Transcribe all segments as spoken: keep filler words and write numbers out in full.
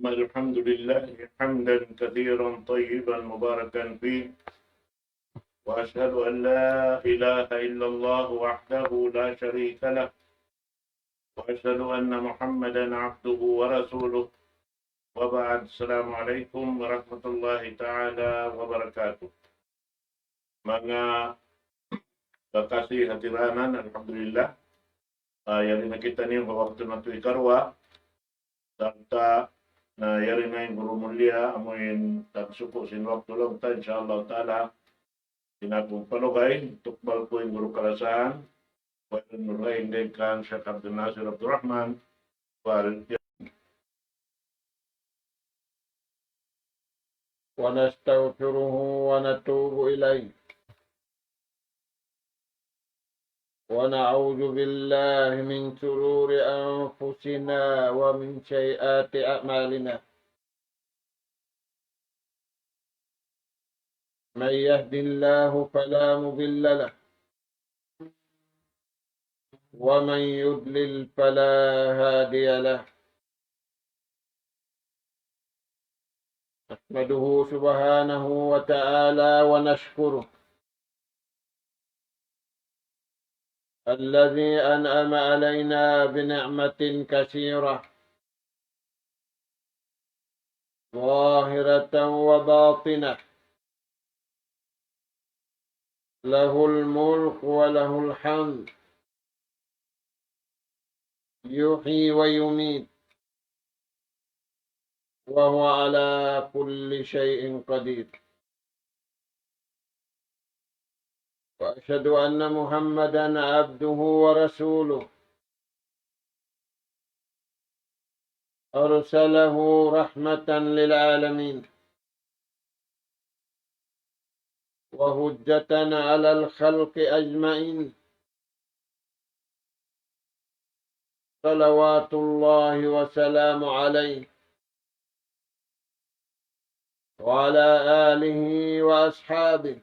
الحمد لله حمدا كثيرا طيبا مباركا فيه، وأشهد أن لا إله إلا الله وحده لا شريك له، وأشهد أن محمدا عبده ورسوله، وبعد. السلام عليكم ورحمة الله تعالى وبركاته. Manga kakasi hatiranan, alhamdulillah. Ah, yari na kitaniyu ha waktu natu' hikaruwa. Sarta' na yari na in guru mulia, amu in tagsuku' sin waktu laung ta, insya Allah ta'ala. Di' na ku palugay, tukbal ku in guru kalasahan. Wa in murgain dayng kan Sheikh Abdul Nasir Abdul Rahman. Wal ونستغفره ونتوب إليه. ونعوذ بالله من شرور أنفسنا ومن سيئات أعمالنا. من يهد الله فلا مضل له، ومن يضلل فلا هادي له. نحمده سبحانه وتعالى ونشكره الذي أنعم علينا بنعمة كثيرة ظاهرة وباطنة، له الملك وله الحمد، يحيي ويميت، وهو على كل شيء قدير. وأشهد أن محمدا عبده ورسوله، أرسله رحمة للعالمين وحجة على الخلق أجمعين، صلوات الله وسلامه عليه وعلى آله وأصحابه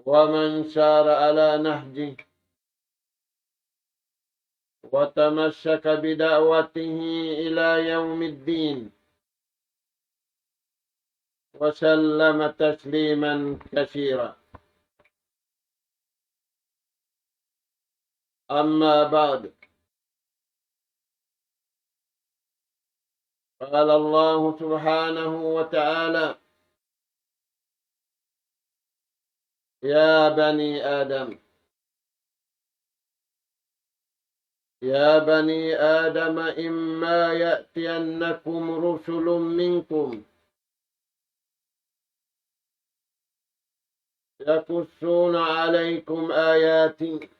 ومن سار على نهجه وتمسك بدعوته إلى يوم الدين، وسلم تسليما كثيرا. أما بعد، قال الله سبحانه وتعالى: يا بني آدم، يا بني آدم، إما يأتينكم رسل منكم يقصون عليكم آياتي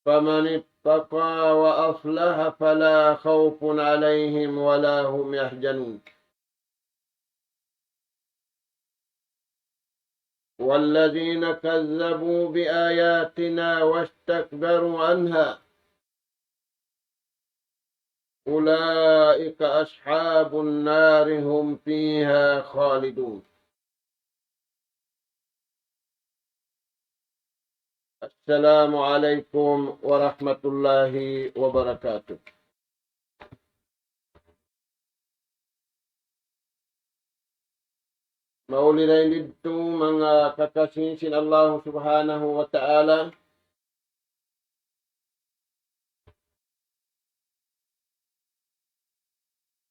فمن اتقى وأصلح فلا خوف عليهم ولا هم يحزنون. والذين كذبوا بآياتنا واستكبروا عنها أولئك أصحاب النار هم فيها خالدون. السلام عليكم ورحمة الله وبركاته. Mauli dayn didtu manga kakasi sin Allah Subhanahu wa Ta'ala.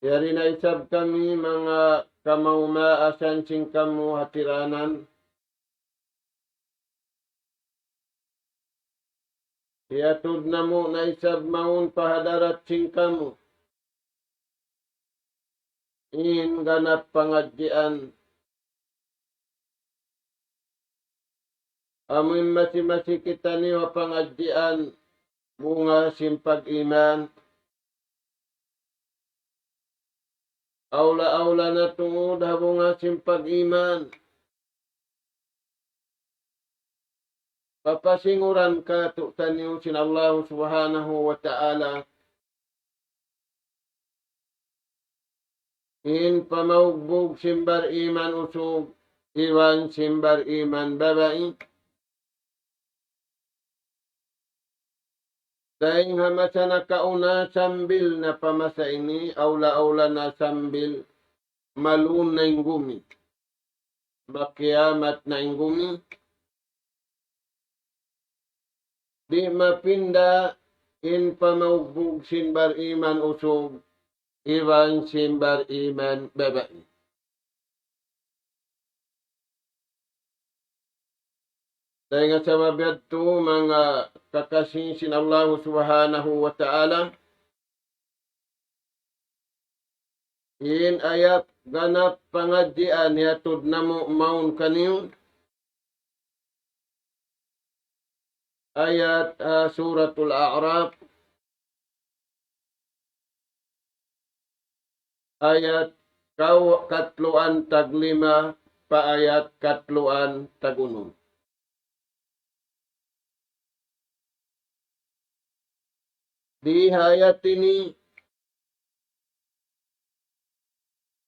Yari na isab kami manga kamaas-maasan sin kamu hatiranan. Hiyatud namu' na isab mawn pa hadarat sin kamu in ganap pangadjian. Amu in masi-masi kitaniyu ha pangadjian, bunga sin pag-iman. Awla-awla na tuud ha bunga sin pag-iman. Papasinguran kātu'niyu sin Allah Subhanahu wa Ta'ala in pamaugbug sin bar-iman usug iban sin bar-iman babai. Dayng ha masa nakauna sambil na pa masa ini, awla-awla na sambil malun na in gumi. Makiyamat na in gumi. Di' mapinda in pamaugbug sin bariman usug iban sin bariman babai. Dayng ha sabab yadtu, manga kakasi sin Allahu Subhanahu wa Ta'ala, in ayat ganap pangadjian hiyatud namu' mawn kaniyu, ayat, ah, Suratul A'raf, ayat kaw-, katluan taglima pa ayat katluan tagunum. Di ha ayat ini,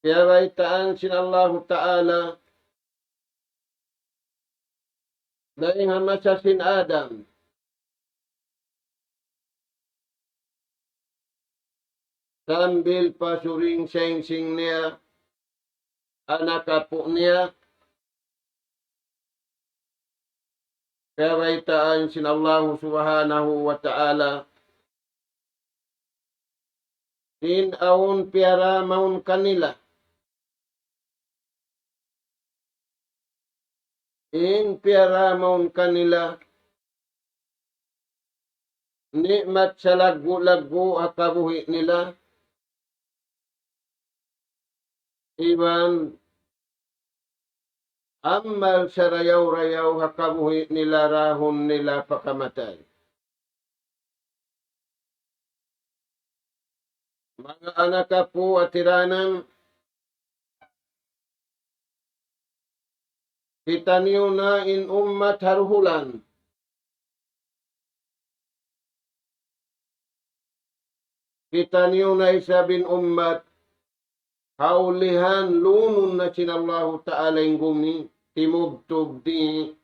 piyabaytaan sin Allahu Ta'ala dayng ha masa sin Adam, sambil pa suring singsing niya, anak apu' niya, piyabaytaan sin Allahu Subhanahu wa Ta'ala, in awn piyara mawn kanila. In piyara mawn kanila, ni'mat salaggu'-laggu' ha kabuhi' nila, iban amal sarayaw-rayaw ha kabuhi' nila, rahun nila pa kamatay. Manga anak apu' ha tiranan, kitaniyu na in ummat ha duhulan. Kitaniyu na isab in ummat ha ulihan lunun na sin Allahu Ta'ala in gumi, timubtub di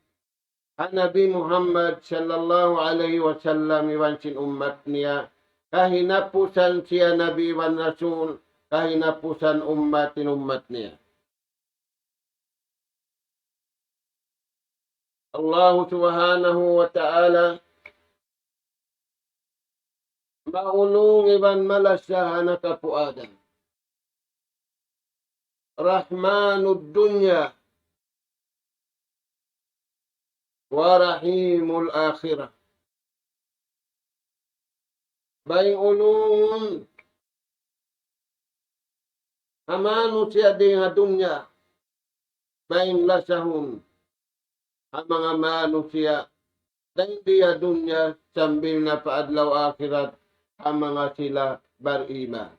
ha Nabi Muhammad sallallahu alayhi wasallam iban sin ummat niya, kahinapusan siya Nabi iban Rasul, kahinapusan ummat in ummat niya. Allahu Subhanahu wa Ta'ala maulung iban malasa ha anak apu' Adam. رحمن الدنيا ورحيم الآخرة. Bayng ulungun ha manusiya' di ha dunya, bayng lasahun ha manga manusiya' dayng di ha dunya sambil na pa adlaw akhirat ha manga sila bariman.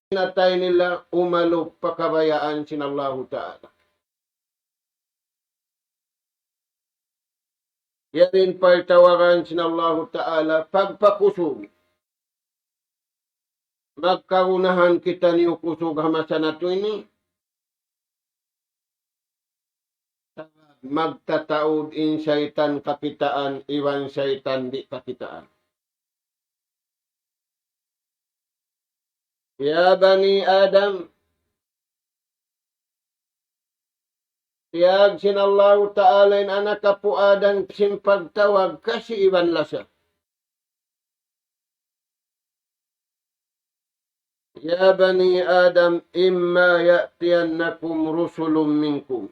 Pinatay nila umalup pa kabayaan sin Allahu Ta'ala. Yari in pagtawagan sin Allahu Ta'ala pagpakusug. Magkagunahan kitaniyu kusug ha masa natu' ini. Magtataud in saytan kakitaan iban saytan di' kakitaan. يا بني آدم, tiyag sin Allahu Ta'ala in anak apu' Adam sin pagtawag kasi iban lasa. يا بني آدم إما يأتينكم رسل منكم.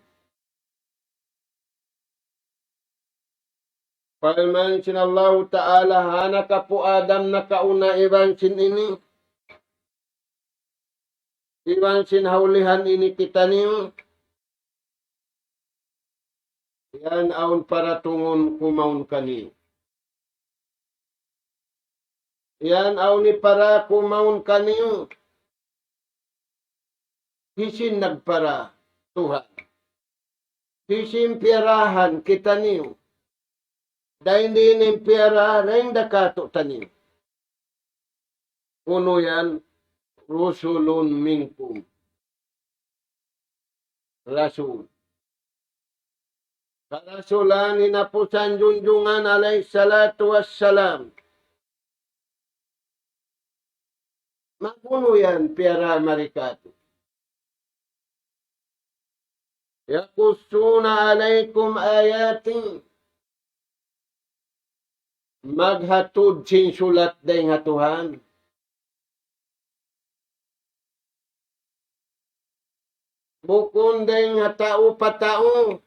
Parman sin Allahu Ta'ala ha anak apu' Adam nakauna iban sin ini, iban sin ha ulihan ini kitaniyu, yan awn paratungun ku mawn kaniyu. Yan awn hipara ku mawn kaniyu. Hisiyu in nagpara? Tuhan. Hisiyu in piyarahan kitaniyu? Dayn diin in piyara dayn da kātu'niyu. Unu yan, رسل منكم. Rasul. Karasulan hinapusan junjungan alayhi salatu wassalam. Mag'unu yan piyara mari katu'. يقصون عليكم آياتي. Maghatud sin sulat dayn ha Tuhan. Bukun dayn ha tau pa tau.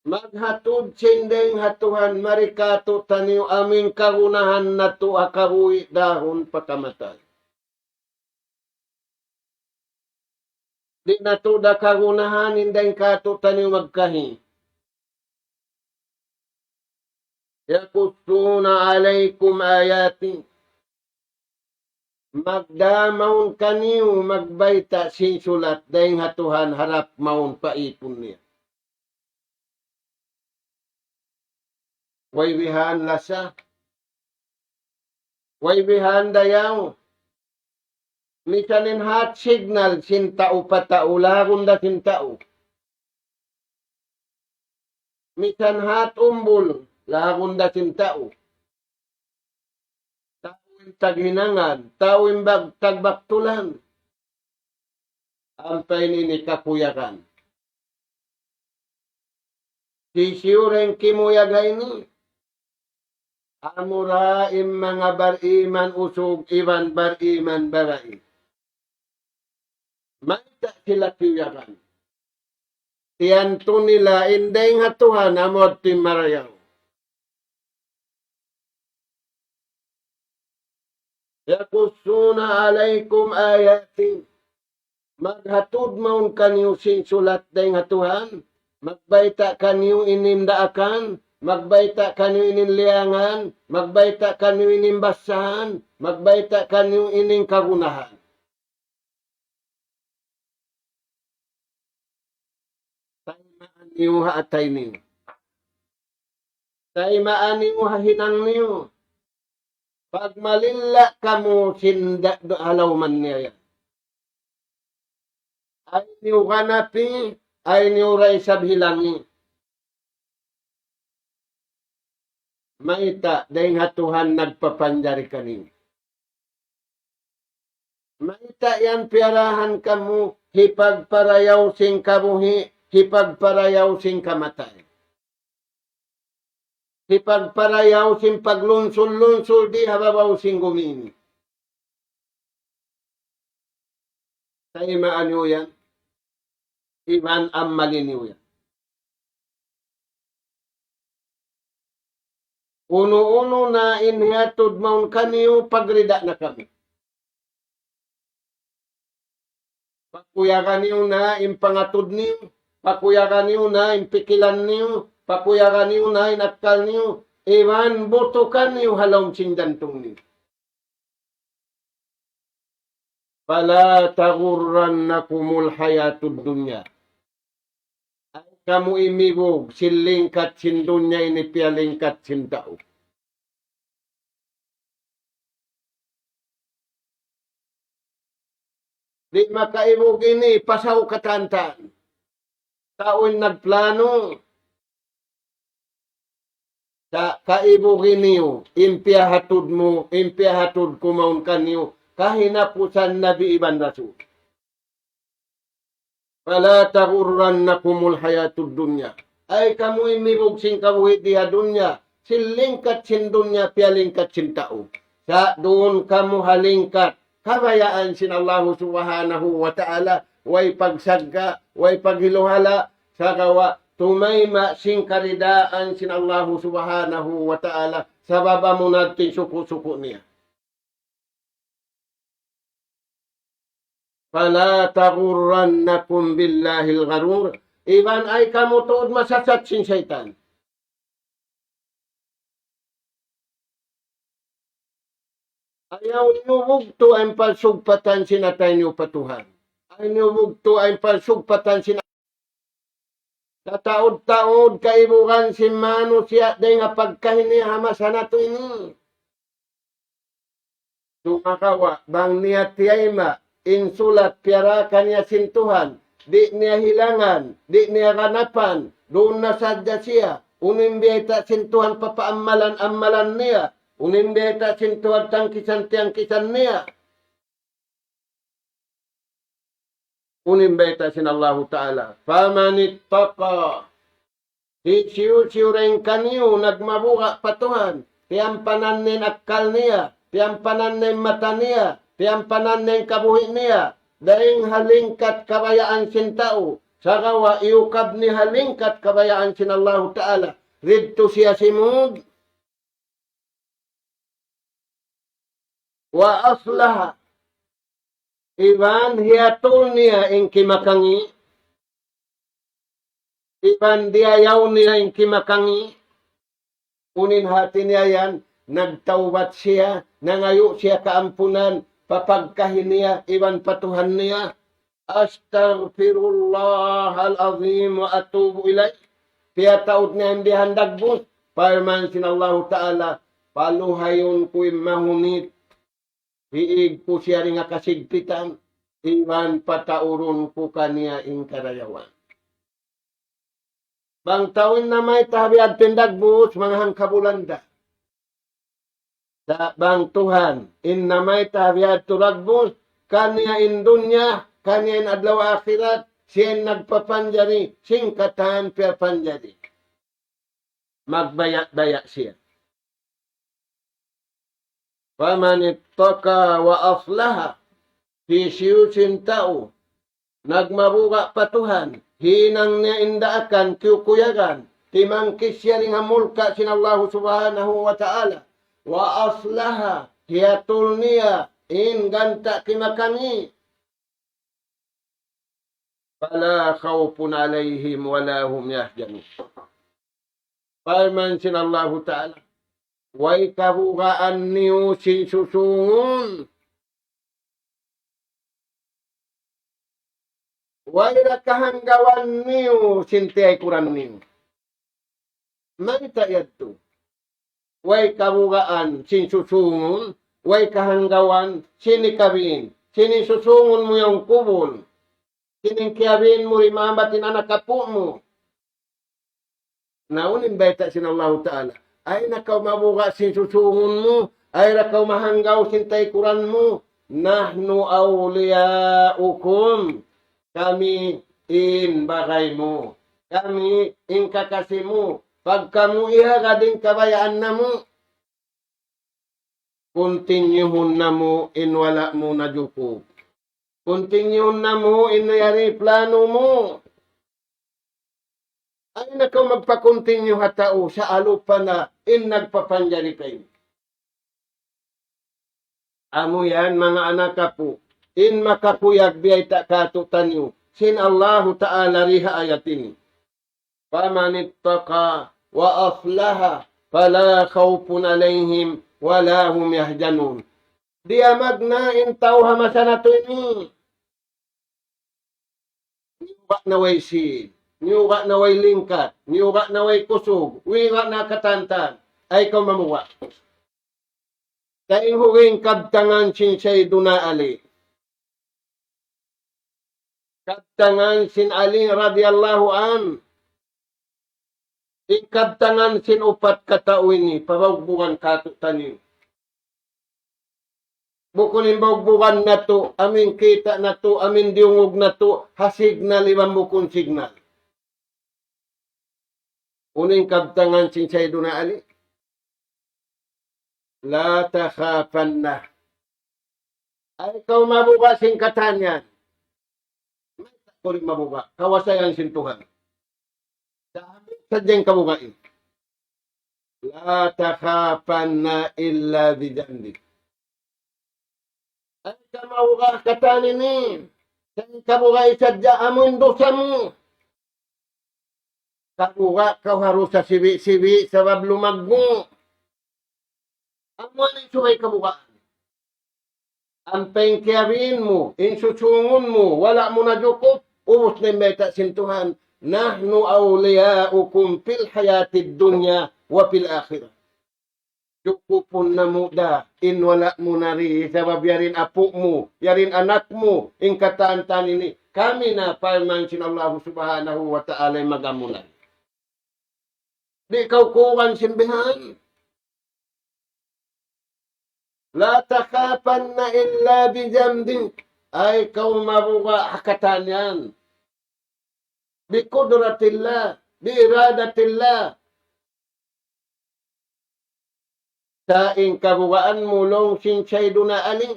Maghatud sin dayn ha Tuhan mari katu'taniyu amu in kagunahan natu' ha kabuhi' dahun pa kamatay. Di' natu' da kagunahan in dayn katu'taniyu magkahi. يقصون عليكم آياتي. Magdā mawn kaniyu magbayta' sin sulat dayn ha Tuhan harap mawn pa īpun niya. Way bihan lasa. Way bihan dayaw. Misan in hat signal sin tau pa tau, lagun da sin tau. Misan hat umbul, lagun da sin tau. Tau in taghinangan, tau in bag-, tagbaktulan. Ampa in ini kakuyagan. Hisiyu ra in kimuyag ha ini? Amura in manga bariman usug iban bariman babai. Mayta' sila kiyuyagan? Tiyantu nila in dayng ha Tuhan amu yadtu in marayaw. يقصون عليكم آياتي. Maghatud mawn kaniyu sin sulat dayng ha Tuhan. Magbayta' kaniyu ini in daakan. Magbayta' kaniyu ini in liyangan. Magbayta' kaniyu ini in basahan. Magbayta' kaniyu ini in kagunahan. Taymaan niyu ha atay niyu. Taymaan niyu ha hinang niyu. Pagmalilla' kamu sin da-, da-, halawman niya yan. Ayaw niyu ganapi, ayaw niyu da isab hilangi. Mayta', dayng ha Tuhan nagpapanjari kaniyu. Mayta' yan piyarahan kamu, hipagparayaw sin kabuhi', hipagparayaw sin kamatay. Hipagparayaw sin paglunsul-lunsul di ha babaw sin gumi ini. Taymaan niyu yan. Iban amali niyu yan. Unu-unu na in hiyatud mawn kaniyu, pagrida na kamu. Pakuyagan niyu na in pangatud niyu, pakuyagan niyu na in pikilan niyu, pakuyagan niyu na in akkal niyu, iban butukan niyu ha lawm sin jantung niyu. فلا تغرنكم الحياة الدنيا. Ayaw kamu imibug sin lingkat sin dunya ini piyalingkat sin tau. Di' makaibug ini, pasaw katantan. Tau in nagplano. Sa' kaibugi niyu, in piyahatud mu, in piyahatud ku mawn kaniyu, kahinapusan Nabi iban Rasul. فلا تغرنكم الحياة الدنيا. Ayaw kamu imibug sin kabuhi' di ha dunya, sin lingkat sin dunya, piyalingkat sin tau. Sa' duun kamu ha lingkat kabayaan sin Allahu Subhanahu wa Ta'ala, way pagsagga', way paghiluhala', sagawa' tumayma' sin karidaan sin Allahu Subhanahu wa Ta'ala, sabab amu na in suku'-suku' niya. فلا تغرنكم بالله الغرور. Iban ayaw kamu tuud masasat sin saytan. Ayaw niyu bugtu' in pagsugpatan sin atay niyu pa Tuhan. Ayaw niyu bugtu' in pagsugpatan sin Tataud-taud kaibugan sin manusiya' dayng ha pagkahi niya ha masa natu' ini. Sumagawa', bang niya tiyayma' in sulat piyarakan niya sin Tuhan, di' niya hilangan, di' niya ganapan, duun na sadja siya. Unu in biyayta' sin Tuhan papaammalan-ammalan niya, unu in biyayta' sin Tuhan tiyangkisan-tiyangkisan niya. Unu in bayta' sin Allahu Ta'ala, فمن اتقى. Hisiyu-siyu dayn kaniyu nagmabuga' pa Tuhan, piyampanan niya in akkal niya, piyampanan niya in mata niya, piyampanan niya in kabuhi' niya, dayn ha lingkat kabayaan sin tau, sagawa' iyukab niya ha lingkat kabayaan sin Allahu Ta'ala, didtu siya simud. وأصلح, iban hiyatul niya in kimakangi', iban diyayaw niya in kimakangi', unu in hati niya yan, nagtawbat siya, nangayu' siya kaampunan, pa pagkahi niya, iban pa Tuhan niya. أستغفر الله العظيم وأتوب إليه. Piyataud niya in bihan dagbus, parman sin Allahu Ta'ala, paluhayun ku in mahunit, hiig ku siya dayn ha kasigpitan, iban pataurun ku kaniya in karayawan. Bang tau in namayta' ha biyadtu in dagbus, manga hangkabulan da. Sa' bang Tuhan, in namayta' ha biyadtu dagbus, kaniya in dunya, kaniya in adlaw akhirat, siya in nagpapanjari, sin katan piyapanjari. Magbaya'-baya' siya. فمن اتقى وأصلح. Hisiyu-siyu in tau nagmabuga' pa Tuhan, hinang niya in daakan, kiyukuyagan, timangkis siya dayn ha mulka' sin Allahu Subhanahu wa Ta'ala. وأصلح, hiyatul niya in ganta' kimakangi'. فلا خوف عليهم ولا هم يحزنون. Parman sin Allahu Ta'ala, way kabugaan niyu sin susungun. Way da kahanggawan niyu sin tiyaykuran niyu. Mayta' yadtu? Way kabugaan sin susungun, way kahanggawan sin ikabiin, sin susungun mu yan kubul, sin kiyabiin mu rimambat in anak apu' mu. Na unu in bayta' sin Allahu Ta'ala? Ay na kaw mabuga' sin susungun mu, ay na kaw mahanggaw sin taykuran mu. نحن أولياؤكم. Kami in bagay mu. Kami in kakasi mu. Pag kamu ihagad in kabayaan namu', kuntinyuhun namu' in wala' mu najukup. Kuntinyuhun namu' in yari plano mu. Ay na kaw magpakuntinyu ha tau sa' alupa na in nagpapanjari kaymu. Amu yan, manga anak apu', in makakuyag biyayta' kātu'niyu sin Allahu Ta'ala di ha ayat ini. فمن اتقى وأصلح فلا خوف عليهم ولا هم يحزنون. Diyamag na in tau ha masa natu' ini. Niyuga' na way sīn, niyuga' na way lingkat, niyuga' na way kusug, niyuga' na katantan. Ay kaw mamuga'. Dayn ha huring kabtangan sin Sayyiduna Ali. Kabtangan sin Ali radiyallahu anhu. In kabtangan sin upat katau ini, pabugbugan kātu'niyu. Bukun in bugbugan natu', amu in kita' natu', amu in diyungug natu', ha signal iban bukun signal. Unu in kabtangan sin Sayyiduna Ali? لا تخافن. Ay kaw mabuga' sin katan yan. Mayta' kaw di' mabuga'? Kawasayan sin Tuhan. Sa' sadja in kabuga' ini. لا تخافن إلا بجنبك. Ay kaw mabuga' katan ini. Sa' in kabuga' sadja amu in dusa mu. Kabuga' kaw ha dusa sibi'-sibi' sabab lumaggu'. Amu ini subay kabuga'. Ampa in kiyabiin mu, in susungun mu, wala' mu najukup, ubus na in bayta' sin Tuhan, نحن أولياؤكم في الحياة الدنيا وفي الآخرة. Jukupun namu' da in wala' mu na di, sabab yari in apu' mu, yari in anak mu, in katan-katan ini. Kami na parman sin Allah Subhanahu wa Ta'ala in mag-amuna. Di' kaw kulang sin bihan. لا تخافن إلا بجنبك. Ayaw kaw mabuga' ha katan yan. بقدرة الله، بإرادة الله. Sa' in kabugaan mu laung sin Sayyiduna Ali,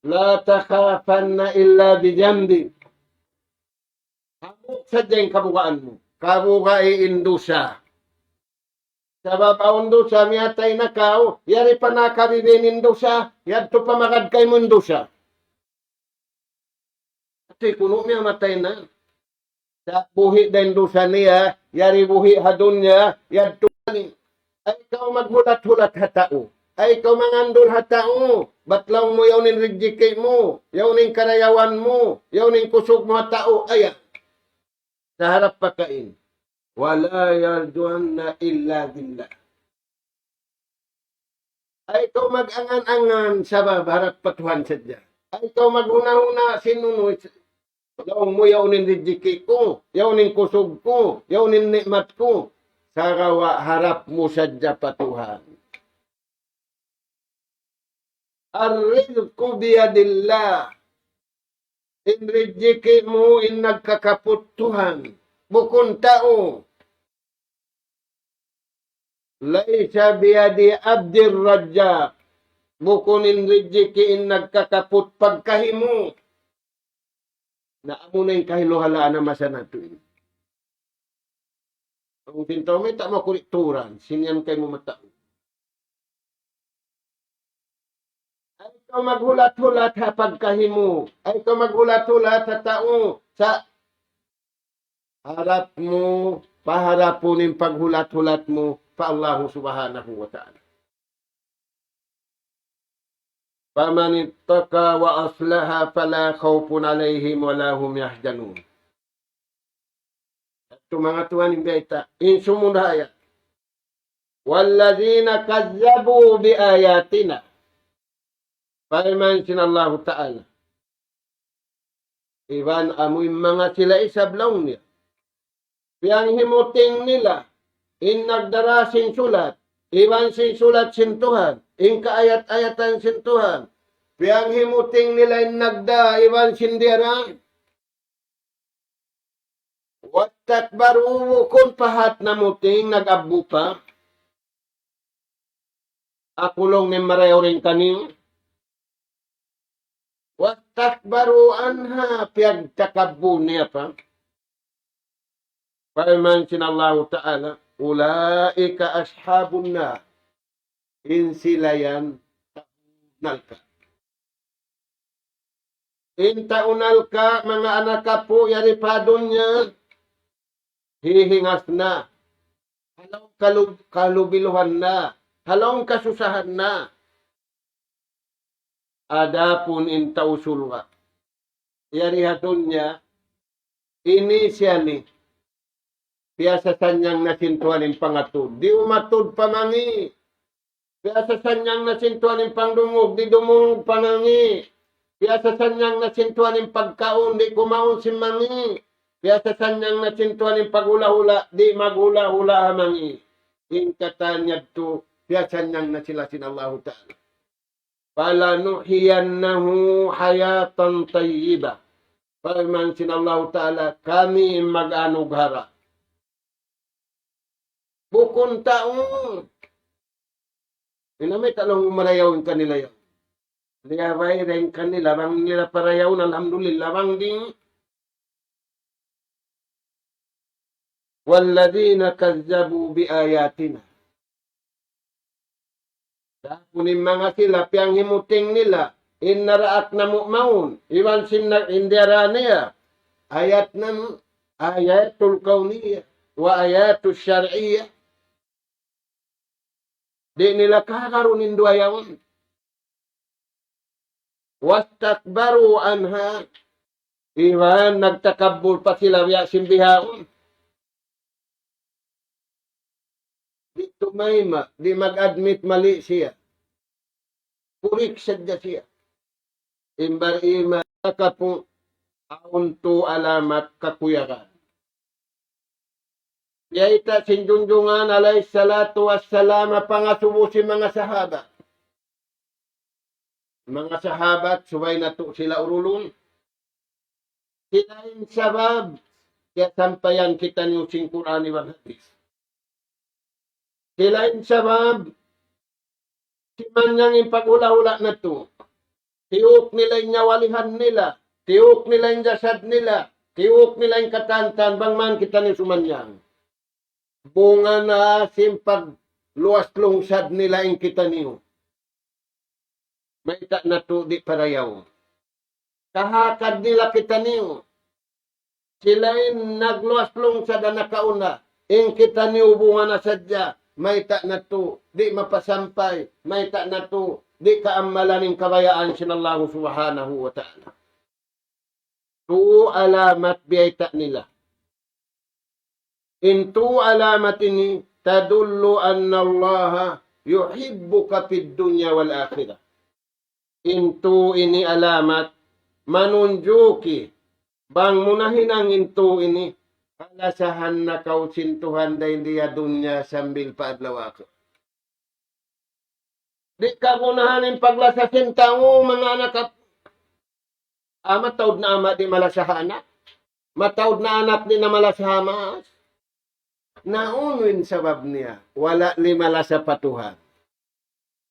لا تخافن إلا بجنبك. Hambuuk sadja in kabugaan mu. Kabugai in dusa. Sabab awn dusa, miyatay na kaw, yari pa nakabibin in dusa, yadtu pa magad kaymu in dusa. Hati kunu' miyatay na. Sa' buhi' da in dusa niya, yari buhi' ha dunya, yadtu pa ni. Ayaw kaw maghulat-hulat ha tau. Ayaw kaw mangandul ha tau. Bat laung mu yaun in rijiki' mu, yaun in karayawan mu, yaun in kusug mu ha tau. Ayaw. Sa' harap pakain. ولا يرجون إلا بالله. Ayaw kaw mag-angan-angan sabab harap pa Tuhan sadja. Ayaw kaw maghuna-huna sin unu, laung mu yaun in rijiki' ku, yaun in kusug ku, yaun in ni'mat ku. Sagawa' harap mu sadja pa Tuhan. الرزق بيد الله. In rijiki' mu in nagkakaput Tuhan, bukun tau. ليس بيد عبد الرزاق. Bukun in rijiki' in nagkakaput pagkahi mu. Na amuna in kahiluhalaan ha masa natu' ini. Amu in tau mayta' makuri' turan, sin yan kaymu matau. Ayaw kaw maghulat-hulat ha pagkahi mu. Ayaw kaw maghulat-hulat ha tau. Sa' harap mu, paharapun in paghulat-hulat mu pa Allahu Subhanahu wa Ta'ala. فمن اتقى وأصلح فلا خوف عليهم ولا هم يحزنون. Yadtu manga tuwan in bayta', in sumud ayat. والذين كذبوا بآياتنا. Parman sin Allahu Ta'ala. Iban amu in manga sila isab laung niya. Piyanghimuting nila, in nagdara sin sulat, iban sin sulat sin Tuhan, in kaayat-ayatan sin Tuhan. Piyanghimuting nila in nagda, iban sin diyara. واستكبروا, bukun pahat namuting nag-abbu pa. Aku laung in marayaw dayn kaniyu. واستكبروا عنها, piyagtakabbul niya pa. Parman sin Allahu Ta'ala, أولئك أصحاب النار. In sila yan tau nalka'. In tau nalka', manga anak apu', yari pa dunya, hihingas na. Ha lawm kalu-, kalubiluhan na. Ha lawm kasusahan na. Adapun in tau surga', yari ha dunya, initially, piyasasannyang na sin Tuhan in pangatud. Di' umatud pa mangi'. Piyasasannyang na sin Tuhan in pangdungug, di' dumungug pa mangi'. Piyasasannyang na sin Tuhan in pagkaun, di' kumaun sin mangi'. Piyasasannyang na sin Tuhan in paghula'-hula', di' maghula'-hula' ha mangi'. In katan yadtu, piyasannyang na sila sin Allahu Ta'ala. فلنحيينه حياة طيبة. Parman sin Allahu Ta'ala, kami in mag-anughara. Bukun tau. Ina mayta' laung marayaw in kanila yan. Liyabay da in kanila, bang nila parayawun, alhamdulillah, bang di'. والذين كذبوا بآياتنا. Adapun in manga sila, piyanghimuting nila in naraak namu' mawn, iban sin na-, in diyara niya, ayat namu', ayatul kawniyah, wa ayatul shar'iyah. Di' nila kahagarun in duwa yaun. واستكبروا عنها. Iban nagtakabbul pa sila biya' sin bihaun. Di' tumayma', di' mag-admit mali siya. Kurik sadja siya. In bar-iman, nakapu-, Awn tū alamat kakuyagan. Biyayta' sin Junjungan alayhi salatu wassalam pangasubu sin manga sahabat. Manga sahabat, subay natu' sila urulun. Sila in sabab, kiyasampayan kitaniyu sin Qur'an iban hadith. Sila in sabab, simanyang in paghula'-hula' natu'. Tiyuk nila in nyawalihan nila. Tiyuk nila in jasad nila. Tiyuk nila in katantan, bang man kitaniyu sumanyang. Bunga na sin pagluwas lungsad nila in kitaniyu. Mayta' natu' di' parayaw. Kahakad nila kitaniyu. Sila in nagluwas lungsad ha nakauna. In kitaniyu bunga na sadja. Mayta' natu' di' mapasampay. Mayta' natu' di' kaammalan in kabayaan sin Allahu Subhanahu wa Ta'ala. Tū alamat biyayta' nila. In tū alamat ini تدل أن الله يحبك في الدنيا والآخرة. In tū ini alamat manunjuki bang mu nahinang in tū ini, kalasahan na kaw sin Tuhan dayn di ha dunya sambil pa adlaw akhirat. Di' kagunahan in paglasa sin tau, manga anak ap-, ah, mataud na ama' di' malasa ha anak. Mataud na anak di' na malasa ha ama'. Na unu in sabab niya, wala' limalasa pa Tuhan.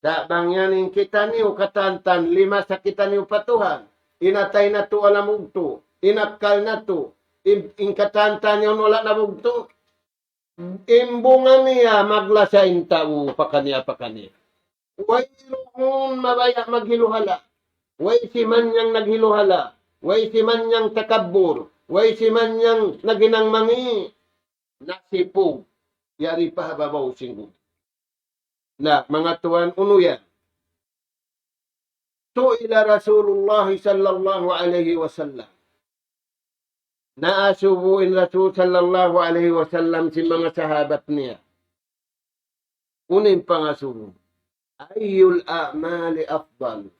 Sa' bang yan in kitaniyu katantan, limasa kitaniyu pa Tuhan. In atay natu' wala' mabugtu', in akkal natu', in, in katantan yan wala' nabugtu'. In bunga niya maglasa in tau pakaniya-pakaniya. Wayruun mabaya' maghiluhala'. Way simanyang naghiluhala'. Way simanyang takabbur. Way simanyang naghinang mangi'. Nasipug. Yari pa ha babaw sin gumi. Na, manga tuwan, unu yan? سئل رسول الله صلى الله عليه وسلم. Naasubu in Rasul sallallahu alayhi wasallam sin manga sahabat niya. Unu in pangasubu? أي الأعمال أفضل؟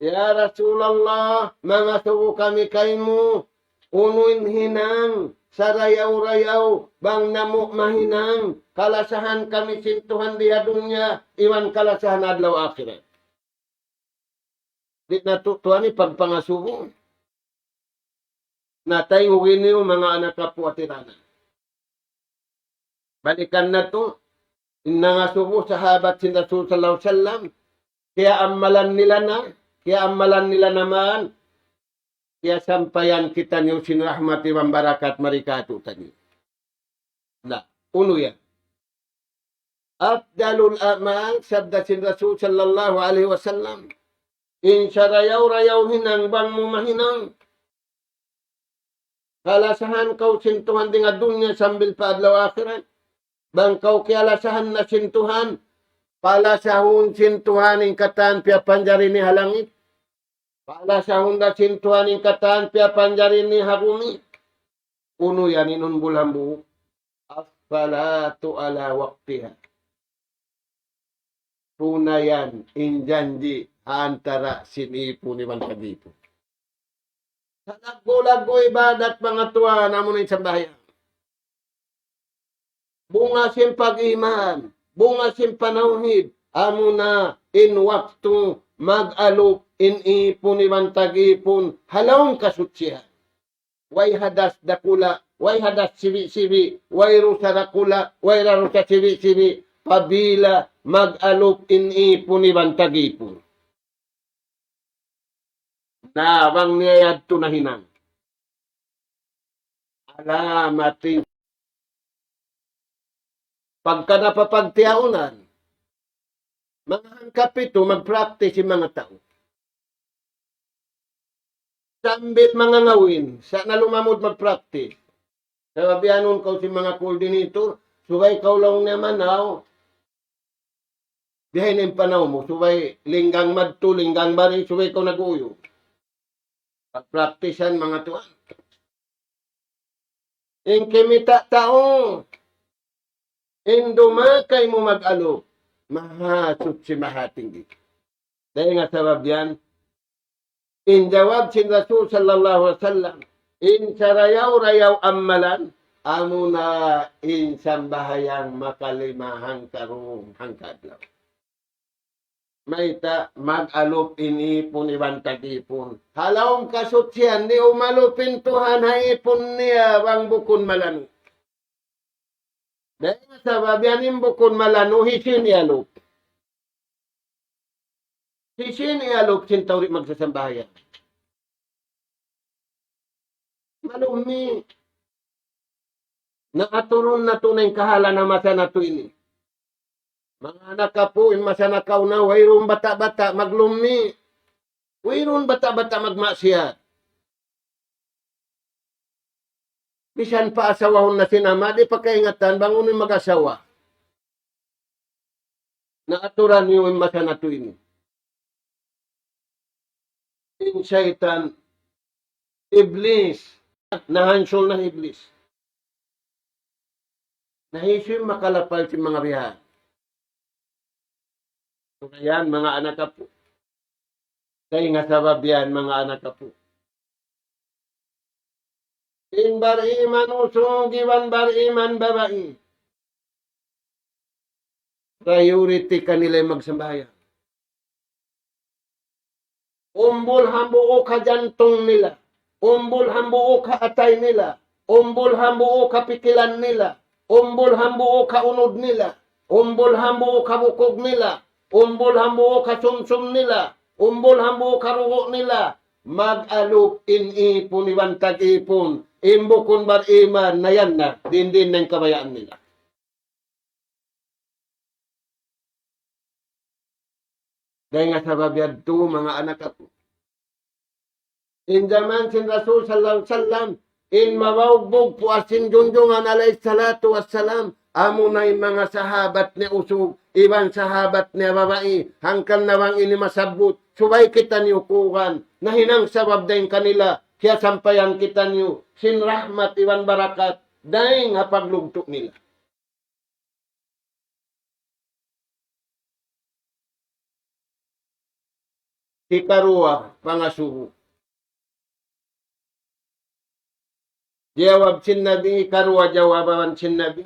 Ya Rasulullah, mangasubu kami kaymu, unu in hinang sarayaw-rayaw, bang namu' mahinang, kalasahan kami sin Tuhan di ha dunya, iban kalasahan adlaw akhirat. Di' natu' tuwan in pagpangasubu. Na, tayngug niyu manga anak apu' ha tiranan. Balikan natu', in nangasubu sahabat sin Rasul sallallahu alayhi wasallam, kiyaammalan nila na, kiyaammalan nila na man, kiyasampayan kitaniyu sin rahmat iban barakat mari kātu'niyu. Na, unu yan? أفضل الأعمال, sabda sin Rasul sallallahu alayhi wasallam, in sarayaw-rayaw hinang bang mu mahinang, kalasahan kaw sin Tuhan dayn ha dunya sambil pa adlaw akhirat. Bang kaw kiyalasahan na sin Tuhan, palasahun sin Tuhan in katan piyapanjari niya ha langit. Palasahun da sin Tuhan in katan piyapanjari niya ha gumi. Unu yan in unbul hambuuk? الصلاة على وقتها. Tunayan in janji' ha antara' sin ipun iban tag-ipun. Salaggu'-laggu' ibadat, manga tuwan, amuna in sambahayang. Bunga sin pag-iman, bunga sin panawhid, amuna in waktu mag-alup in ipun iban tag-ipun ha lawm kasuchihan. Way hadas dakula', way hadas sibi'-sibi', way dusa dakula', way dusa sibi'-sibi', pabila mag-alup in ipun iban tag-ipun. Na bang niya yadtu nahinang. Alamat in pagka napapagtiyaunan, manga hangkapitu mag-practice in manga tau. Sambil mangangawin, sa' na lumamud mag-practice. Sabab iyanun kaw sin manga coordinator, subay kaw laung niya manaw. Bihaini in panaw mu, subay linggang madtu, linggang bari, subay kaw nag-uyu. Pagpraktisan, manga tuwan. In kimita' tau, in dumaakay mu mag-alup, mahasuchi, mahatinggi. Dayn ha sabab yan, In jawab sin Rasul sallallahu alayhi wasallam, in sarayaw-rayaw amalan, amuna in sambahayang makalima hangkarum hangkaadlaw. Mayta'? Mag-alup in ipun iban tag-ipun. Ha lawm kasuchian, di' umalup in Tuhan ha ipun niya bang bukun malanu'. Dayn ha sabab yan in bukun malanu', hisiyu in iyalup? Hisiyu in iyalup sin tau di' magsasambahayang? Malummi'. Naaturun natu' na in kahalan ha masa natu' ini. Manga anak apu', in masa nakauna, wayruun bata'-bata' maglummi'. Wayruun bata'-bata' magmaksiyat. Misan pa asawahun na sin ama', di' pa kaingatan bang unu in mag-asawa. Naaturan niyu in masa natu' ini. In saytan, Iblis, nahansul na Iblis. Na hisiyu in makalapal sin manga bihan? Yan, manga anak apu'. Dayn ha sabab yan, manga anak apu', in bariman usug iban bariman babai, priority kanila in magsambahayang. Umbul hambuuk ha jantung nila. Umbul hambuuk ha atay nila. Umbul hambuuk ha pikilan nila. Umbul hambuuk ha unud nila. Umbul hambuuk ha bukug nila. Umbul hambuuk ha sumsum nila. Umbul hambuuk ha dugu' nila. Mag-alup in ipun iban tag-ipun. In bukun bariman na yan na. Diin-diin na in kabayaan nila. Dayn ha sabab yadtu, manga anak apu', in jaman sin Rasul sallallahu alayhi wasallam, in mabaugbug puas sin Junjungan alayhi salatu wassalam, amuna in manga sahabat niya usug, iban sahabat niya babai, hangkan na bang ini masabbut, subay kitaniyu kuugan, nahinang sabab dayn kanila, kiyasampayan kitaniyu sin rahmat iban barakat, dayn ha paglugtu' nila. Hikaruwa, pangasubu. Jawab sin Nabi, hikaruwa jawaban sin Nabi.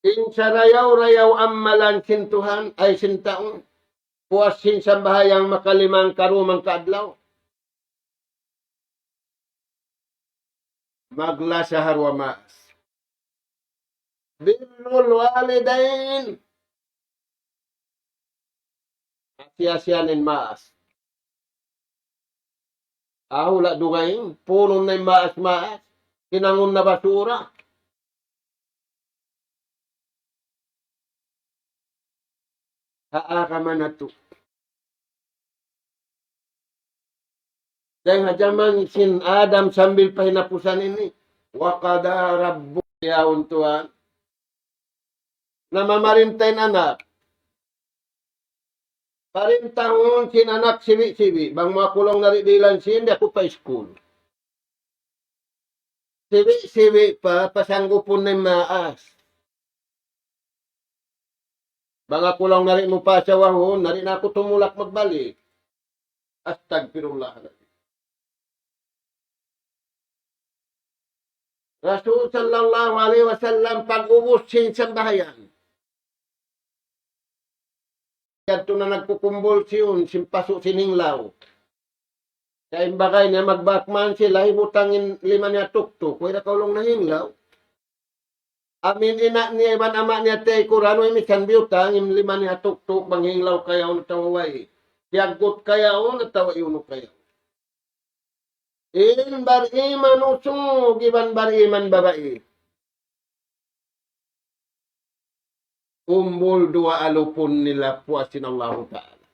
In sarayaw-rayaw amalan sin Tuhan, ay sin tau, puas sin sambahayang makalima hangkarum hangkaadlaw, maglasa ha duwa maas. Birrul walidain. Asiyahan in maas. Aw, la dugaing, punun na in maas-maas. Hinangun na basura. Ha agama natu'. Dayn ha jaman sin Adam sambil pa hinapusan ini, wa qada rabbuka, yaun Tuhan. Namamarinta in anak. Parintahun sin anak sibi'-sibi'. Bang makakulung na di' dihilan sin, di' aku pa iskul. Sibi'-sibi' pa, pasanggupun na in maas. Bang aku laung na di' mu pa asawahun, na di' na aku tumulak magbalik. Astagfirullah. Rasul sallallahu alayhi wasallam, pag-ubus sin sambahayang, yadtu na nagkukumbulsiyun sin pasu' sin hinglaw. Kay in bagay niya magbak man sila, hibutang in lima niya tuktuk, way da kaw laung nahinglaw. Amu in ina' niya iban ama' niya tiyaykuran, way minsan biyutang in lima niya tuktuk, bang hinglaw kayaun atawa way. Piyaggut kayaun atawa iyunu kayaun. In bariman usug iban bariman babai, umbul duwa alupun nila puas sin Allahu Ta'ala.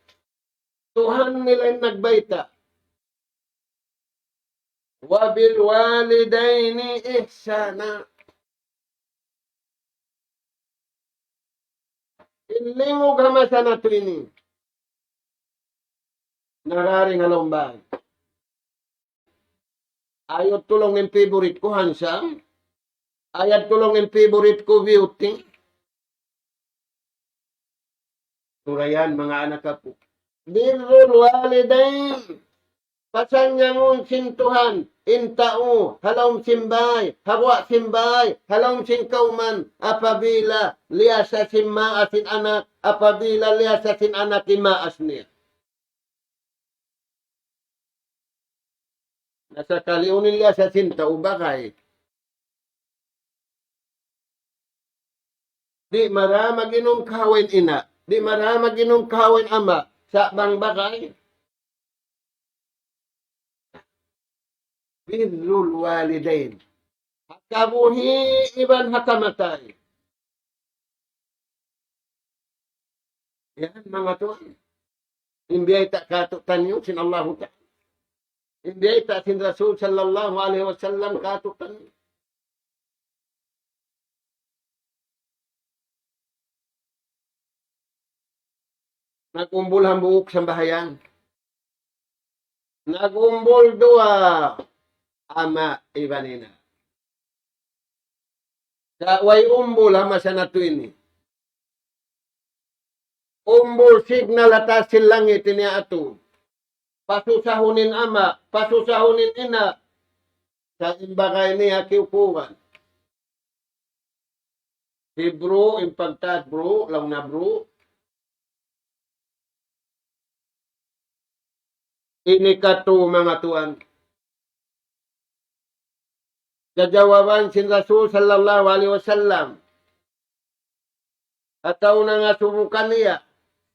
Tuhan nila in nagbayta', وبالوالدين إحسانا. In lingug ha masa natu' ini, nararing ha lawm bāy. Ayaw tuud laung in favorite ku handsome. Ayaw tuud laung in favorite ku beauty. Surayan, manga anak aku. Birrul walidain. Pasannangun sin Tuhan in tau ha lawm sin bay, ha guwa' sin bay, ha lawm sin kawman, apabila liyasa sin maas in anak, apabila liyasa sin anak in maas niya. Na sakali unu in liyasa sin tau, bagay. Di' mara mag-inum kahawa in ina', di' mara mag-inum kahawa in ama', sa' bang bagay. Birrul walidain. Ha kabuhi' iban ha kamatay. Yan, manga tuwan. In biyayta' kātu'niyu sin Allahu Ta'ala. In biyayta' sin Rasul sallallahu alayhi wasallam kātu'niyu. Nag-umbul hambuuk sambahayang. Nag-umbul duwa, ama' iban ina'. Sa' way umbul ha masa natu' ini. Umbul signal ha taas sin langit ini atu. Pasusahun in ama', pasusahun in ina'. Sa' in bagay ini ha kiyukuran. Hi bro, in pagtaas bro, laung na bro. Ini katu' manga tuwan. Kajawaban sin Rasul sallallahu alayhi wasallam. Atawa nangasubu kaniya,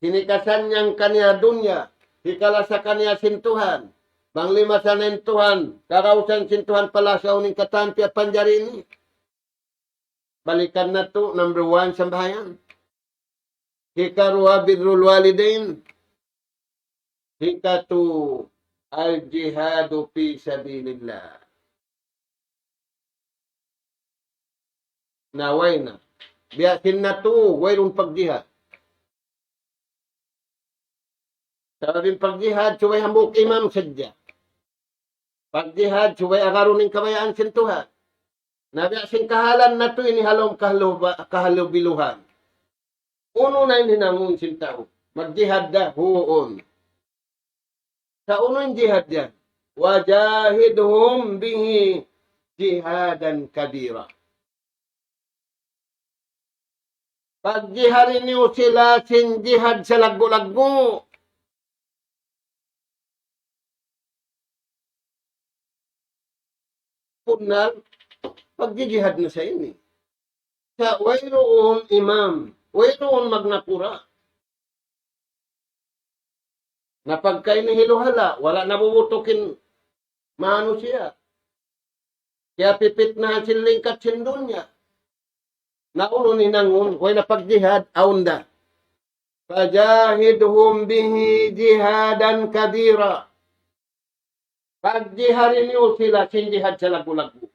hinikasannyang kaniya dunya, hikalasa kaniya sin Tuhan. Bang limasa na in Tuhan, karausan sin Tuhan palasahun in katan piyapanjari ini. Balikan natu', number one, sambahayang. Hikaruwa, birrul walidain. Hikatu, al-jihadu fi sabilillah. Na way na. Biya' sin natu', wayruun pagjihad. Sabab in pagjihad, subay hambuuk imam sadja. Pagjihad, subay agarun in kabayaan sin Tuhan. Na biya' sin kahalan natu' ini ha lawm kahaluba-, kahalubiluhan. Unu na in hinangun sin tau? Magjihad da, huun. Sa' unu in jihad yan? وجاهدهم به جهادا كبيرا. Pagjihadi niyu sila sin jihad salaggu'-laggu'. Punnal, pagjijihad na sa ini. Sa' wayruun imam, wayruun magnakura'. Na pagka ini hiluhala', wala' nabubutukin manusiya'. Kiyapipitnahan sin lingkat sin dunya. Na unu in hinangun, way na pagjihad, awn da. فجاهدهم به جهادا كبيرا. Pagjihadi niyu sila sin jihad salaggu'-laggu'.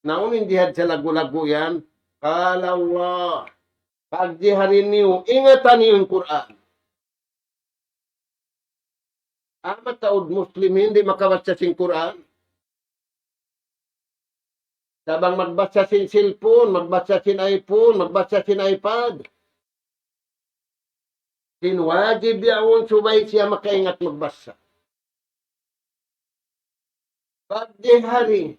Na unu in jihad salaggu'-laggu' yan? قال الله. Pagjihadi niyu, ingata niyu in Qur'an. Amu in mataud Muslim di' makabassa sin Qur'an. Sa' bang magbassa sin cellphone, magbassa sin iPhone, magbassa sin iPad. Sin wajib yaun subay siya makaingat magbassa. Pagjihadi,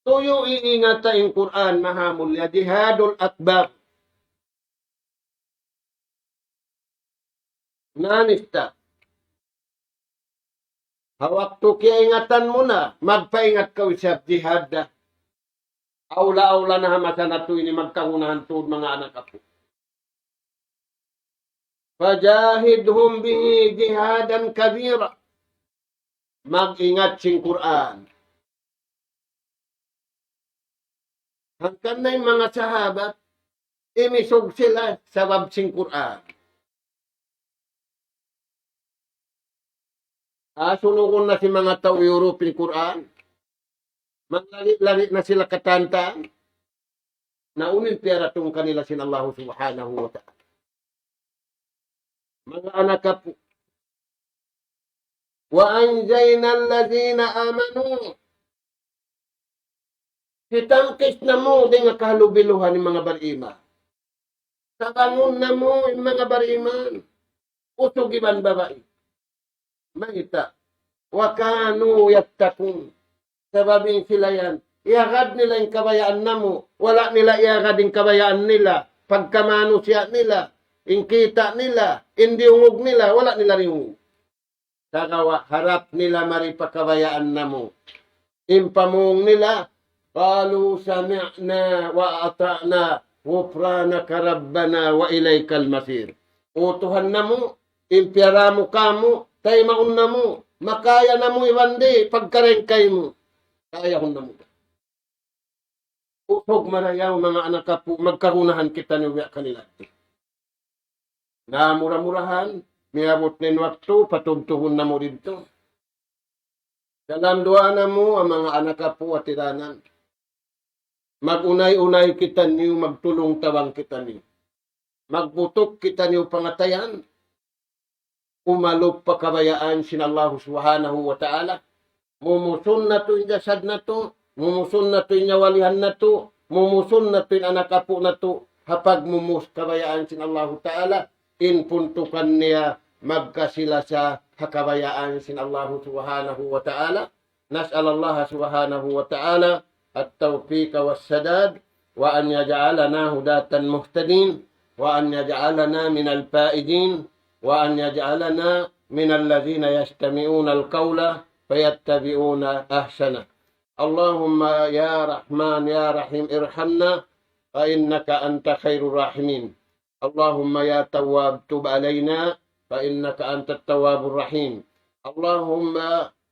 tuyu' iingata in Qur'an, mahamulliya, jihadul akbar. Nanista. Ha waktu kiyaingatan mu na, magpaingat kaw isab jihad da. Awla-awla na ha masa natu' ini magkagunahan tuud manga anak apu'. فجاهدهم به جهادا كبيرا. Mag-ingat sin Qur'an. Hangkan na in manga sahabat, imisug sila sabab sin Qur'an. Ah, sunugun na sin manga tau Europe in Qur'an. Manglari-lari na sila katan-katan. Na unu in piyaratung kanila sin Allahu Subhanahu wa Ta'ala. Manga anak apu'. وأنجينا الذين آمنوا. Hitangkis namu' dayn ha kahalubiluhan in manga bariman. Tabangun namu' in manga bariman. Usug iban babai. Mayta'? وكانوا يتقون. Sabab in sila yan, iyagad nila in kabayaan namu', wala' nila iyagad in kabayaan nila, pagkamanusiya' nila, in kita' nila, in diyungug nila, wala' nila diyungug. Sagawa' harap nila mari pa kabayaan namu'. In pamung nila, قالوا سمعنا وأطعنا غفرانك ربنا وإليك المصير. O Tuhan namu', in piyara mu kāmu', taymaun namu', makaya namu' iban di' pagkarengkay mu. Kayahun namu'. Usug marayaw manga anak apu', magkagunahan kitaniyu biya' kanila. Na mura-murahan, miyabut na in waktu, patubtubun namu' didtu. Dalam duwaa namu', ha manga anak apu' ha tiranan. Mag-unay-unay kitaniyu, magtulung-tabang kitaniyu. Magbutuk kitaniyu pangatayan, umalup pa kabayaan sin Allahu Subhanahu wa Ta'ala. Mumusun natu' in jasad natu', mumusun natu' in nyawalihan natu', mumusun natu' in anak apu' natu', ha pagmumus kabayaan sin Allahu Ta'ala, in puntukan niya magkasi-lasa ha kabayaan sin Allahu Subhanahu wa Ta'ala. نسأل الله سبحانه وتعالى التوفيق والسداد، وأن يجعلنا هداة مهتدين، وأن يجعلنا من الفائزين، وأن يجعلنا من الذين يستمعون القول فيتبعون أحسنه. اللهم يا رحمن يا رحيم ارحمنا فإنك أنت خير الراحمين. اللهم يا تواب تب علينا فإنك أنت التواب الرحيم. اللهم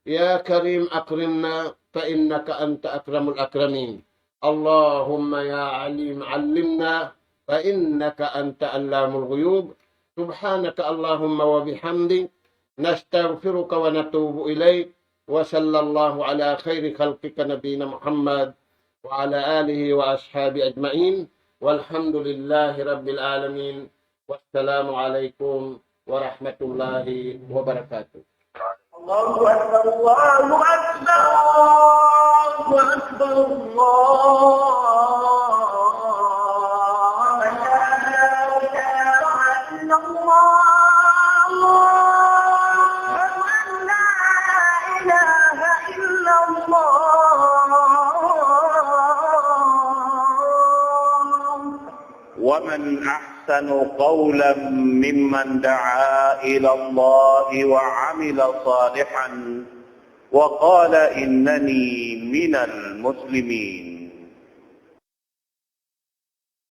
يا كريم أكرمنا فإنك أنت أكرم الأكرمين. اللهم يا عليم علمنا فإنك أنت علام الغيوب. سبحانك اللهم وبحمدك، نستغفرك ونتوب إليك. وصلى الله على خير خلقك نبينا محمد وعلى آله وأصحابه أجمعين. والحمد لله رب العالمين. والسلام عليكم ورحمة الله وبركاته. الله أكبر، الله أكبر، الله أكبر، الله أكبر. أشهد أن لا إله إلا الله. أشهد أن لا إله إلا الله. ومن أحسن قولا ممن دعا إلى الله وعمل صالحا وقال إنني من المسلمين.